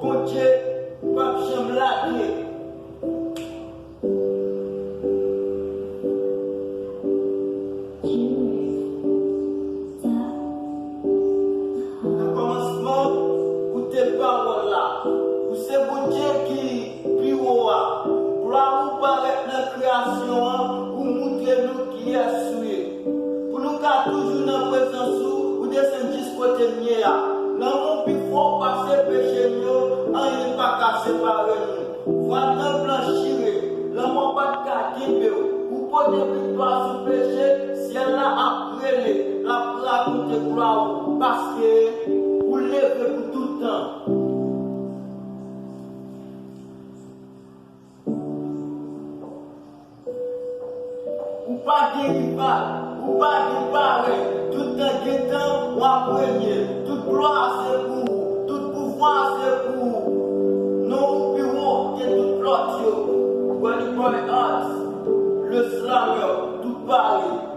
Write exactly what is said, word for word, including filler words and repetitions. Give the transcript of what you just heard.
Bondye p ap janm lage. Nan kòmansman, ou te Pawòl la. Ou se Bondye ki pi wo a. Glwa ou parèt nan kreyasyon an, ou moutre nou kiyès ou ye. Pou nou ka toujou nan prezans ou, ou desann jis kote n ye a. Lanmou w pi fò pase peche n yo, anyen pa ka separe nou. Vwal tanp lan chire, lanmò pa t ka kenbe w. Ou pote viktwa sou peche, syèl la ap rele, l ap rakonte glwa w, paske ou leve pou tout tan. Ou pa gen rival, ou pa gen parèy. Tout tan gen tan, w ap renye. Tout glwa se pou ou, tout pouvwa se pou ou. Non ou pi wo ke tout lòt yo. Granny Boy Arts, le slameur, tout pare.